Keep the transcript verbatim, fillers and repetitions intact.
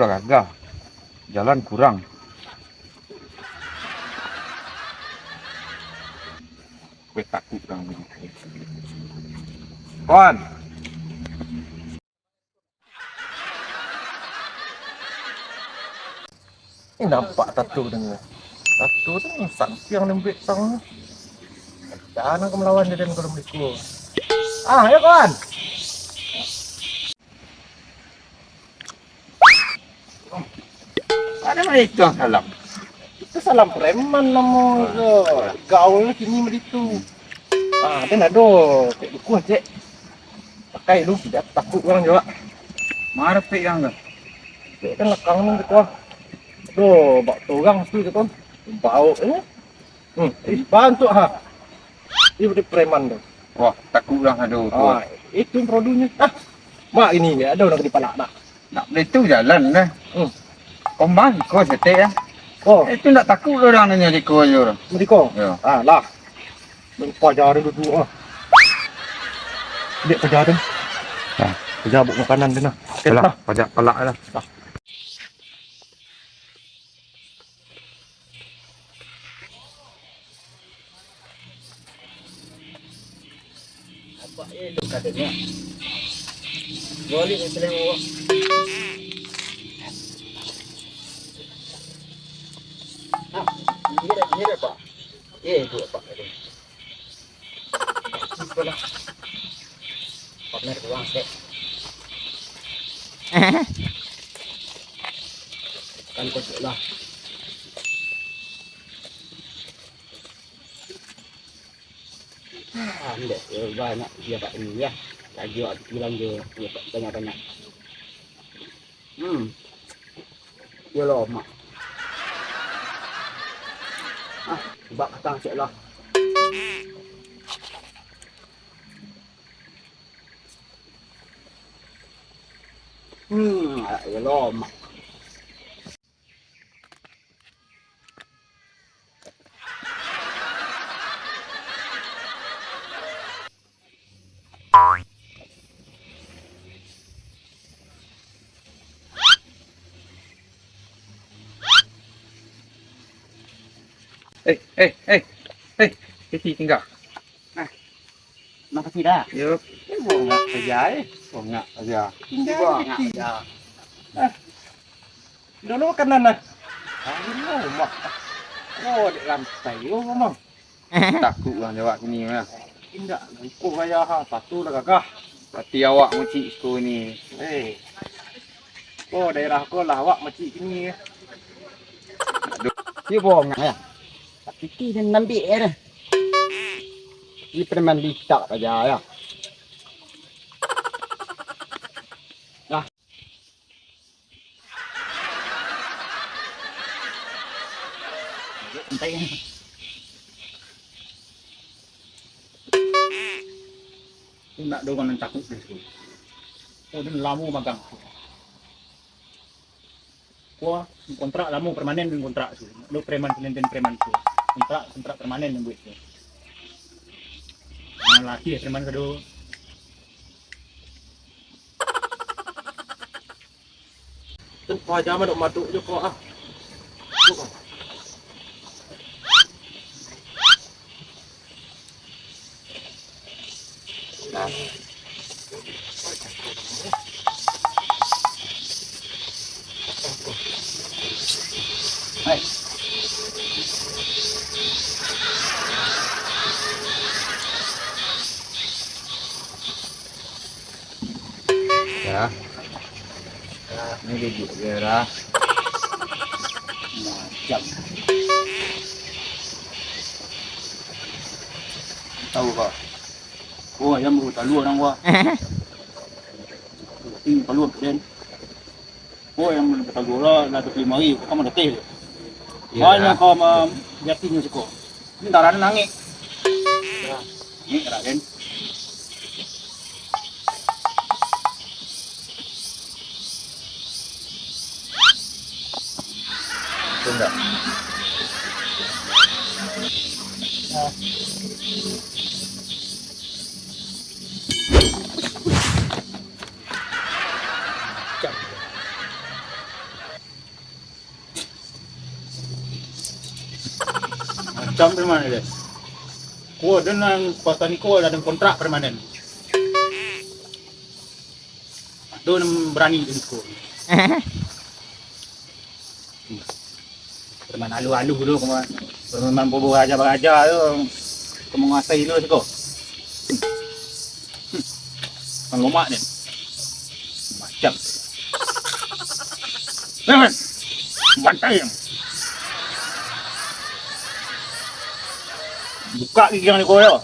Gagah. Jalan kurang. Kue takut urang ni. Kawan. Eh, nampak tato tu. Tato tu sampiang lembek tang. Jangan ka malawan dia dan kalau beliku. Ah, ya kawan. Ada mereka salam. Itu salam preman namo tu. Gaul kini begitu. Ah, ada nado. Cek dukuh, cek. Pakai lu, tidak takut orang juga. Mana pek yang tu? Pek kan lekang ni gitu. Tuh, bak torang mesti gitu. Bau ni. Hmm, ih, bantuk ha. Ini berarti preman tu. Wah, takut lah, aduh, tu. Ah, itu produnya. Ah, mak ini ni, ada orang di palak nak. Nak beli tu jalan lah. Hmm. Kombang, kau setek ya. Oh. Itu ndak takut orang nanya di kau je orang. Di kau? Ya. Ah, lah. Pajar dulu ah. Dek pajar tu. Ah, pajar buat makanan tu nah. Okey, lah, lah. Pajak palak lah. Lah. Nampak elok katanya. Balik yang selain awak. Nah, ini dah, ini dah, Pak. Eh, elok, Pak, katanya. Itulah. Pamer uang, sek. Kan kocok lah. Ah, ndak, eh, banyak dia kat ini, ya. Lagi awak bilang dia, dia banyak-banyak. Hmm. Dia lomak. Ah, bak katang cek lah. Hmm, dia lomak. Eh, eh, eh, eh, Siti tinggal. Nah, makasih dah. Yo. Eh, bongak saja, eh. Bongak saja. Tinggal bongak saja. Ah. Dulu kan nana. Ayo, mak. Oh, dek lantai, oh, mamang. Takut urang jawab kini mah. Indak, lupo gaya ha, satu lah gagah. Hati awak mucik siko ni. Eh. Oh, daerah ko lah awak mucik kini. Aduh. Iyo bongak ya. Tapi ti dan nambik ya. Ini preman litak aja ya. Dah. Santai. Tu nak doh nan takut deh tu. Oh, dia lamo magang. Wah, kontrak lamo permanen kontrak tu. Lo preman penenten preman tu. Kontrak, kontrak permanen yang buat tu. Nah, latih preman kado. Tempat jam maduk-maduk je kau ah. Ya. Ini duduk je lah. Macam. Tahu kau? Oh, ayam baru talua nang gua. Ini talua keren. Oh, ayam baru talua lah, dah dua puluh lima hari, kau mana teh? Iya. Banyak kau ma-, biasinyo siko. Ini darah nangis. Ini keren. Itu enggak. Macam tu mah, guys. Ko ado nan pasal niko ado kontrak permanen. Ado nan berani tu niko. Preman aluh-aluh tu, preman, preman bobo raja-raja tu, ka manguasai tu siko. Kan lomak ni. Macam. Eh, man. Bantai yang. Buka gigi yang niko yo.